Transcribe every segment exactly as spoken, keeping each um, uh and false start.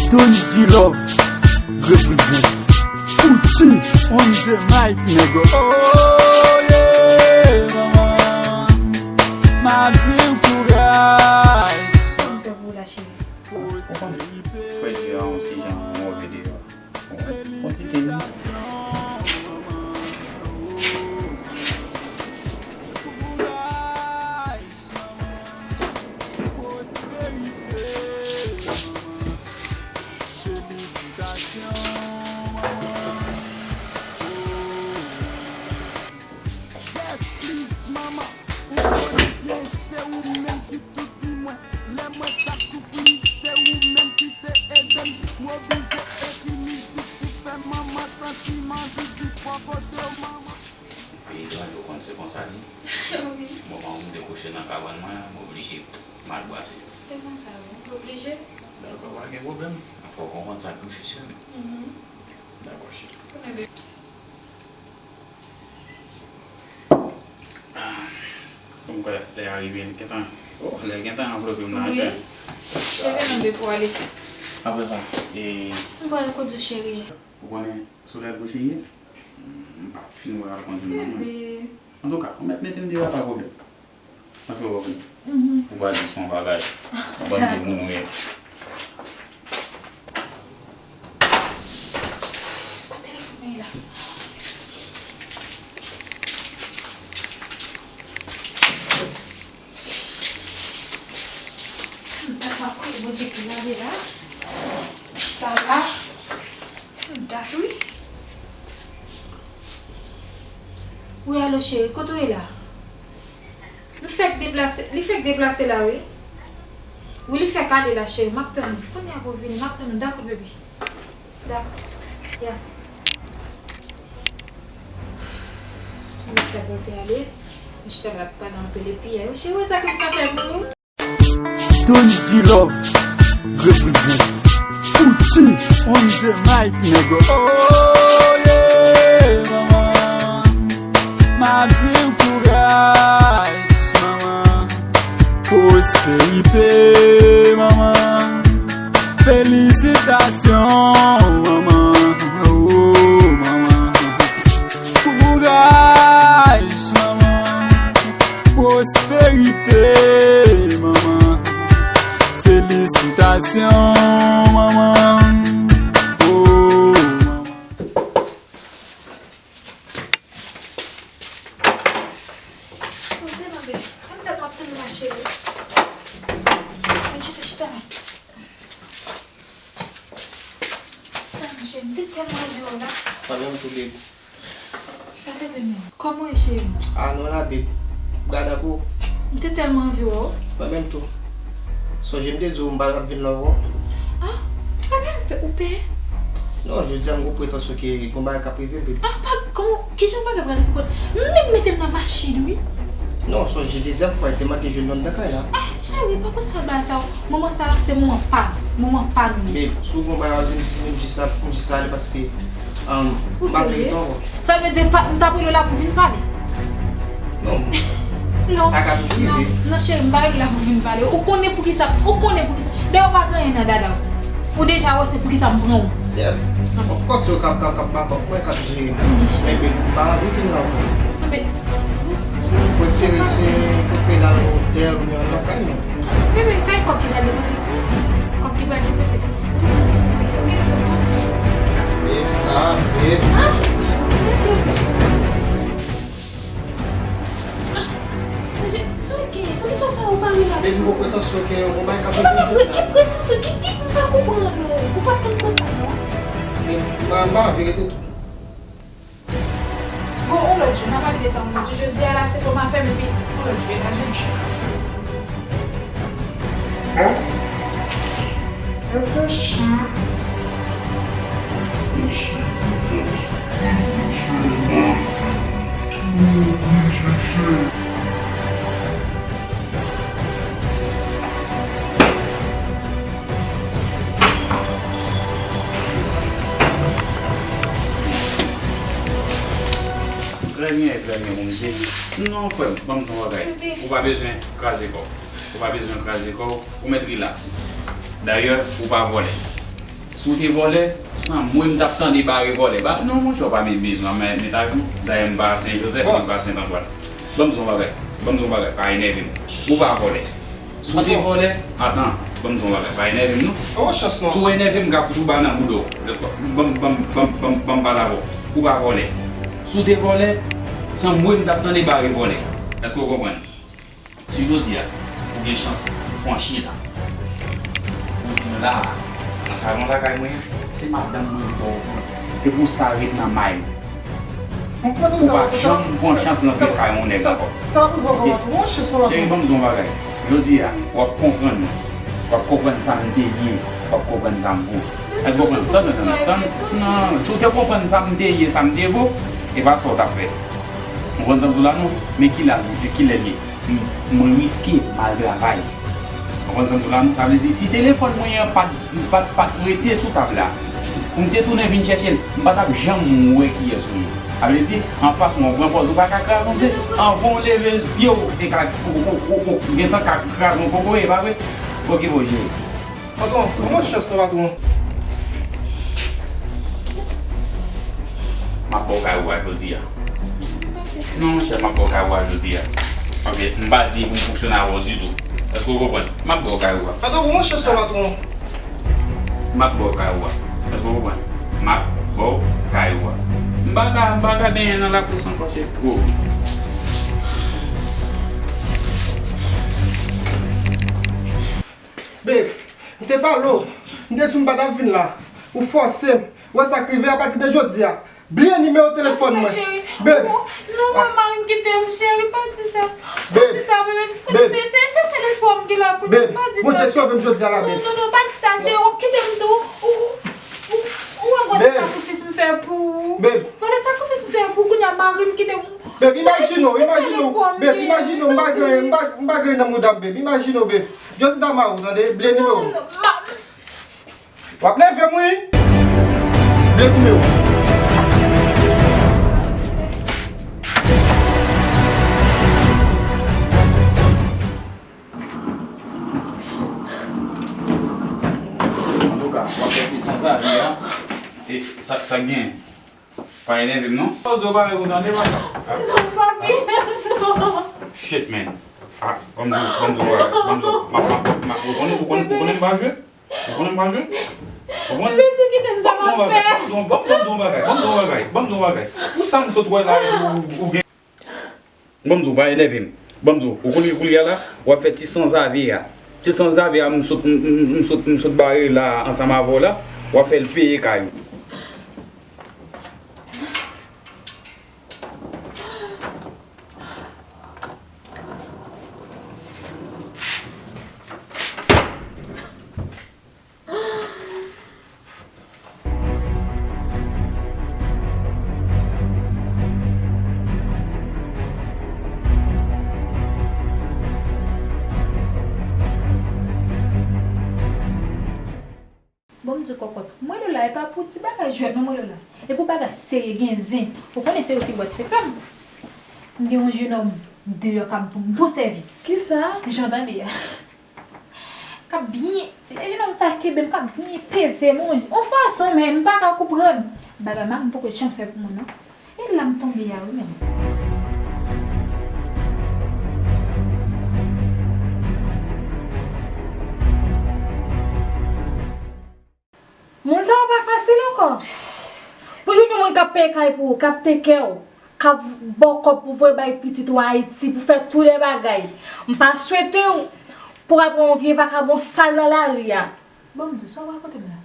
Tony G Love represent. Gucci on the mic, nègre. Oh yeah, manman. M ap di w kouraj. Sa m fè pou ou la, cheri? Ou konn, frè Jè a yon ti jan move deyò. Bon, bon ti teni. Yes, please, mama. Ou konn byen se ou menm ki tou di mwen. Lè mwen t ap soufri, se ou menm ki te ede m. M oblije ekri mizik pou fè manman santi m anvi viv bò kote w, manman. Peyi etranje, ou konn se konsa li. Wi. Moman m dekouche nan kabann mwen an, m oblije m al brase. Se konsa, wi. Oblije. Dakò, pa gen pwoblèm. Fò w konprann sa tou, cheri. Mhm. Dakò, cheri. Konnen de Bon, m kwè lè a rive, gentan. Oh, lè gentan anvlope m nan, chè. Wi. Cheri, nan de pou ale. Apre sa, e M pral kote w, cheri. Ou konnen sou lè gwo cheri ye? M p ap fin wè al kondwi m nan, mwen. Bebe. Antouka, ou mèt mete m deyò, pa pwoblèm. Paske ou konprann. Mhm. Ou pral di se yon bagay. Yon bann de moun ou ye. Kot telefòn mwen ye la? Tèm dat m ap priye Bondye pou m ale la. Chita la. Tèm dat, wi. Wi, alo, cheri, kote w ye la? M fèk deplase, li fèk deplase la, wi. Wi, li fèk ale la, cheri. M ap tann ou. Kounye a pou w vini, m ap tann ou. Dakò, bebe. Dakò. Ya. Tout sa pou l te ale. M chita la ap pale anpil epi, eh, cheri, wè sa ke m sa fè pou ou? Tony G Love represent. Gucci on the mic, nègre. Oh yeah, manman. M ap di w kouraj, manman. Pwosperite, manman. Felisitasyon, manman. Oh, manman. Kouraj, manman. Pwosperite, manman. Felisitasyon, manman. Oh, manman. Kote nan be? Tann dat m ap tann ou, ma chérie. Vin chita, chita la. Sa, mon cheri, m te tèlman anvi wè w la. Sa menm tou, babe. Sa te vle menm. Kòman w ye, cheri? Ah, non, la, babe. Gad anpil. M te tèlman anvi wè w. Mwen menm tou. Sonje m te di w m pa t ap vin la ankò. Ah, sa gen m pè, ou pè? Non, jodi a m gon pretansyon ke gon bagay k ap rive m, babe. Ah, pa, kòman, kijan bagay pral rive? M menm mete m nan machin, wi. Non, sonje dezyèm fwa, te manke jwenn nou anndan kay la. Ah, cheri, pa panse a bagay sa yo. Moman sa a, se moman pa m. Moman pa m ye. Babe, si w gon bagay w di m, di m, m jis ap, m jis ale paske, um, m pa vle rete ankò. Ou serye? Sa vle di pa, m t ap rele w la pou vin pale? Non. Non. Sa ka toujou rive. Non, non, cheri, m pa rele w la pou vin pale. Ou konnen poukisa, ou konnen poukisa. Dayè, ou pa gen anyen nan dada w. Ou deja wè se poukisa m pran w. Sèt. Of course, se yo k ap, k ap, k ap bakòp mwen, k ap jere m. Men, babe, m pa anvi vin la ankò. Anben, m prefere se, m prefere n al nan otèl oubyen nan kay mwen. Bebe, sa e kòb ki pral depanse. Kòb ki pral depanse. Tout moun, bebe, ou gen tout moun. Babe, stop, babe. Ah! Bebe. Ah! Sa w genyen? Poukisa w fè ou pa rilaks? Babe, m gon pretansyon ke yon bagay k ap rive jodi a. Ki pretansyon? Ki, ki, m pa konprann ou. Ou pa t konn konsa, non? Babe, m pa, m pa anvi rete tou. Bon, yon lòt jou, n a pale de sa yon lòt jou. Jodi a la, se pou m a fè m, epi yon lòt jou, e pa jodi. Trè byen, trè byen, bon, mesye. Non, frè m, ban m di w yon bagay. Ou pa bezwen kraze kò w. Ou pa bezwen kraze kò w. Ou mèt rilaks. Dayè, ou pa vòlè. Si w te vòlè, san mwen m t ap tande bare vòlè. Ba, non, monchè, w pa met bezwen met avè m. Dayè, m pa Sen Jozèf, m pa Sent Antwàn. Ban m di w yon bagay. Ban m di w yon bagay. Pa enève m. Ou pa vòlè. Si w te vòlè, atan, ban m di w yon bagay. Pa enève m, non. Si w enève m, m ka fout ou bal nan bouda w. Ban m, ban m, ban m, ban m, ban m pale avè w. Ou pa vòlè. Si w te vòlè, san mwen m t ap tande bare vòlè. Èske w konprann? Si jodi a, ou gen chans pou franchi la, ou vin la, nan salon lakay mwen an, se madanm mwen ki ba w vre. Se pou sa ret nan may ou. Ou pa janm pran chans rantre kay yon nèg ankò. Sa pa pou vòlè, ou chans nan. Cheri, ban m di w yon bagay. Jodi a, w ap konprann mwen. W ap konprann sa m te ye. W ap konprann sa m vo. Èske w konprann? Tann, tann, tann. Non, si w te konprann sa m te ye, sa m te vo, e pa sa w t ap fè. Ou konprann sa m di w la, non? Men kilè l ye, kilè l ye. M, mwen riske m al travay. Ou konprann sa m di w la, non? Sa vle di, si telefòn mwen an pa t, pa t, pa t rete sou tab la, pou m te tounen vin chèche l, m pa t ap janm wè kiyès ou ye. Sa vle di, anfas mwen, ou pran pòz ou pa ka kraze yon ze, anvan w leve pye w, e ka, ou, ou, ou, ou gentan ka kraze yon kokoye, pa vre? Oke, bon, jere. Patwon, ban mwen chans non, patwon. M ap ba w kay ou a jodi a. Non, monchè, m ap ba w kay ou a jodi a. Paske m pa di pou m fonksyone avè w ditou. Èske w konprann? M ap ba w kay ou a. Patwon, ban mwen chans non, patwon. M ap ba w kay ou a. Èske w konprann? M ap ba w kay ou a. M pa ka, m pa ka benyen nan lapres ankò, cheri. Oh. Babe, m te pale w. M te di w m pa t ap vin la. Ou fòse m. Ou wè sa k rive apati de jodi a. Bliye nimewo telefòn mwen. Pa di sa, cheri. Babe. Non, non, mari m kite m, cheri. Pa di sa. Pa di sa, bebe. Se, se, se sèl espwa m gen la kounye a. Pa di sa. Bondye sove m jodi a la, babe. Non, non, non, pa di sa, cheri. W ap kite m tou. Ou, ou, ou wè gwo sakrifis m fè pou ou. Babe. Gwo sakrifis m fè pou ou, kounye a mari m kite m. Babe, imajine w, imajine w. Babe, imajine w, m pa gen, m pa, m pa gen nan mouda m, babe. Imajine w, babe. Just damar ou, tande? Bliye nimewo. W ap nève m, wi. Bliye nimewo. Antouka, w ap fè ti sanzave a. E sa, sa k genyen? Pa enève m non. Poze w pare pou tande papa. Non, papi, non. Shit, man. Ah, ban m di w, ban m di w, ban m di w. M ap, m ap, m ap, ou konnen, ou konnen, ou konnen m pa jwe? Ou konnen m pa jwe? Ou konnen? Bebe, si w kite m, sa m ap fè? Ban m di w yon bagay, ban m di w yon bagay, ban m di w yon bagay, ban m di w yon bagay. Pou sa m sot wè la, ou, ou gen Ban m di w, pa enève m. Ban m di w, ou konnen koulye a la, w ap fè ti sanzave a. Ti sanzave a, m sot, m, m, m sot, m sot bare la ansanm avè w la, w ap fè l peye kay ou. Bon, m di w kòkòt, mwen Lola, e pa pou ti bagay jwèt non, mwen Lola. E pou bagay serye, gen zen. Ou konnen se yo ki bwat sekrè m. M gen yon jenòm deyò k ap ban m bon sèvis. Kisa? Jan w tande a. K ap byen, jenòm sa kenbe m, k ap byen peze m yon, yon fason, men m pa ka konprann. Bagay mari m poko janm fè pou mwen, non. E la m tonbe a, wi, menm. Moun sa yo pa fasil ankò. Pou jwenn yon moun k ap peye kay pou ou, k ap tek kè w, k ap ba w kòb pou voye bay pitit ou Ayiti, pou fè tout lè bagay. M pa swete w pou w al pran yon vye vakabon sal nan lari a. Bon, m di w, sa w rakonte m la?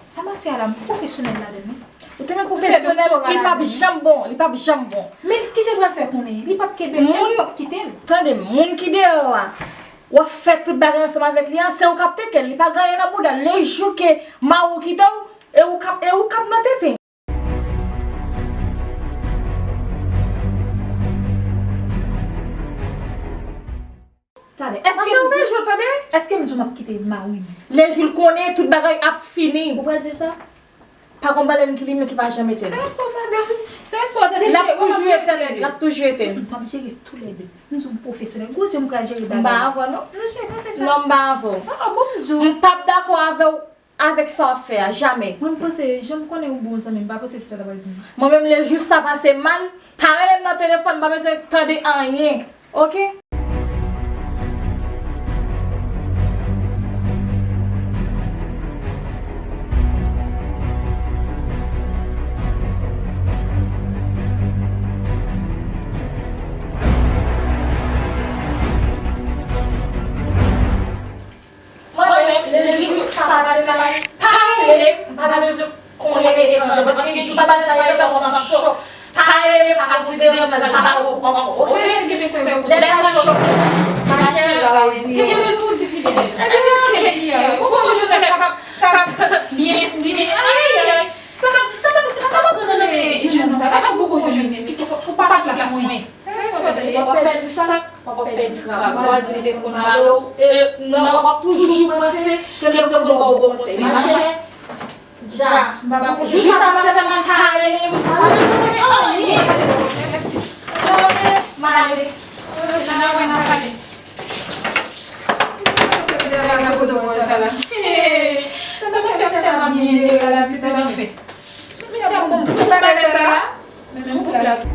Sa m ap fè a la, m pwofesyonèl ladan l, wi. Ou te mèt pwofesyonèl, li p ap janm bon, li p ap janm bon. Men kijan l pral fè konnen? Li p ap kenbe l, e li p ap kite l. Tande m, moun ki deyò a, w ap fè tout bagay ansanm avèk li a, se ou k ap teke l, li pa gen anyen nan bouda l. Lejou ke mari w kite w, e ou k ap, e ou k ap nan tenten. Tande, èske m di w, èske m di w m ap kite mari m? Lejou l konnen tout bagay ap fini. Ou pral di l sa? Pa gon balèn ki limen ki pa janm etenn. Fè espò, madanm. Fè espò, tande, cheri. L ap toujou etenn, l ap toujou etenn. M ap jere tou lè de. M di w m pwofesyonèl. Gwo je m pral jere bagay. M pa avè w non. Non, cheri, pa fè sa. Non, m pa avè w. Non, bon, m di w. M p ap dakò avè w. Avèk sa w ap fè a, jamè. Mwen, m panse, jan m konnen ou bon zanmi m, m pa panse se sa w ta pral di m. Mwen menm, lè jou sa pase mal, pa rele m nan telefòn, m pa bezwen tande anyen. Oke? Mwen menm, lè jou sa pase mal, pa rele m, m pa bezwen konnen etan, paske jou sa pase mal, etan w ap nan chòk. Pa rele m, pa konsidere m nan papa w ankò. Oke? Lè sa chòk, machè, kenbe l pou w di fidèl. Ou pa konn yon nèg k ap, k ap, byen, byen, ayayay. Sa, sa, sa, sa pa pran nan men jèn sa, sa se pou jèn menm, ki fò, pou pa plas mwen. Respè, w ap pèdi sa, w ap pèdi travay. W ap di li te konn mare w, e, nan, w ap toujou panse ke l te konn ba w bon konsèy. Machè, dja, m pa pou jou sa pase mal, pa rele m, pa bezwen konnen anyen. Mèsi. Oke, m ale. N a wè, n a pale. Sa pa fè tèlman byen jere la, pitit anfen. Mesye ap bon pou bagay sa la. Men ou plat.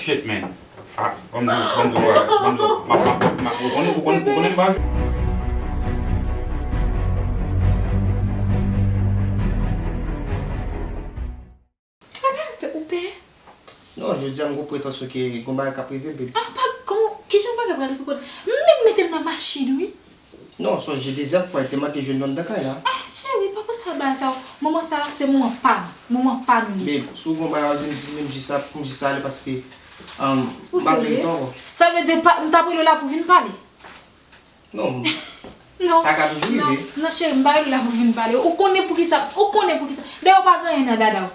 Shit, man. Ah, ban m di w, ban m di w, ban m di w, m ap, m ap, m ap, ou konnen, ou konnen, ou konnen m pa jwe. Sa ka fè ou pè? Non, jodi a m gon pretansyon ke gon bagay k ap rive m, baby. Ah, pa, kòman, kijan bagay pral rive kote? M menm mete m nan machin, wi. Non, sonje dezyèm fwa, li te manke jwenn nou anndan kay la. Ah, cheri, pa panse a bagay sa yo. Moman sa yo, se moman pa nou. Moman pa nou ye. Babe, si w gon bagay w di m, di m, m jis ap, m jis ale paske, um, m ap rele tou ankò. Ou serye? Sa vle di pa, m t ap rele w la pou vin pale? Non. Non. Sa ka toujou rive. Non, cheri, m pa rele w la pou vin pale. Ou konnen poukisa, ou konnen poukisa. Dayè, ou pa gen anyen nan dada w.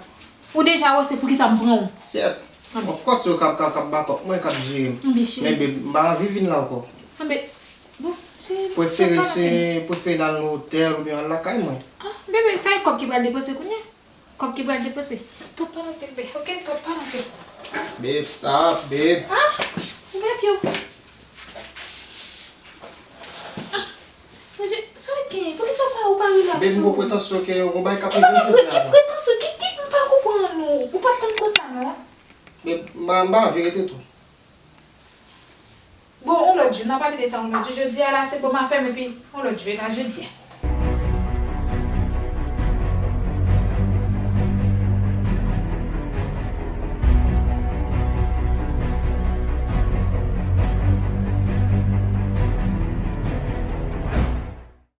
Ou deja wè se poukisa m pran w. Sèt. Of course, se yo k ap, k ap, k ap back up mwen, k ap jere m. Men, babe, m pa anvi vin la ankò. Anben, bon, se... Prefere se, prefere n al nan otèl oubyen al lakay mwen. Ah, bebe, sa e kòb ki pral depanse kounye a. Kòb ki pral depanse. Twòp pale anpil, bebe. Oke, twòp pale anpil. Babe, stop, babe. Ah, bebe, yo. Ah, sa w genyen? Poukisa w pa, ou pa relax ou? Babe, m gon pretansyon ke yon bagay k ap rive jodi a. Ki pretansyon? Ki, ki, m pa konprann ou. Ou pa t konn konsa, non? Babe, m pa, m pa anvi rete tou. Bon, yon lòt jou, n a pale de sa yon lòt jou. Jodi a la, se bon, m a fèmen, epi yon lòt jou, e pa jodi a.